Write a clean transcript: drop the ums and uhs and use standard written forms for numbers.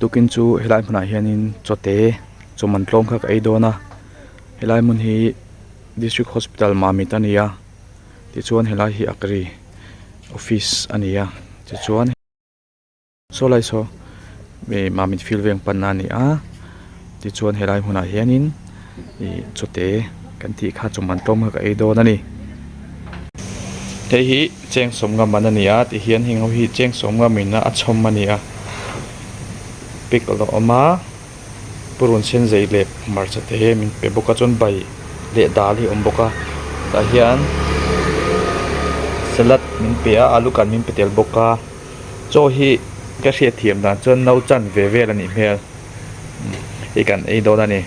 Tukin chu helai hmunah hianin chawte chaw man tlawm kha ka ei dawn a helai hmun hi district hospital mamit a ni a tichuan helai hi agri office a ni a tichuan. Saw lai saw ih mamit field veng panna a ni a tichuan helai hmunah hianin ih chawte kan tih kha chawhman tlawm kha ka ei dawn a ni. Hei hi cheng sawmnga man a ni a tihian heng ho hi cheng sawmnga min a chhawm a ni a pickle a awm a purun sen zei leh hmarcha te min pe bawk a chuan bai leh dal hi a awm bawk a tah hian salad min pe a alu kan min pe tel bawk a. Chaw hi ka hriat thiam dan chuan no chan ve vel a nih hmel hei kan ei dawn a ni.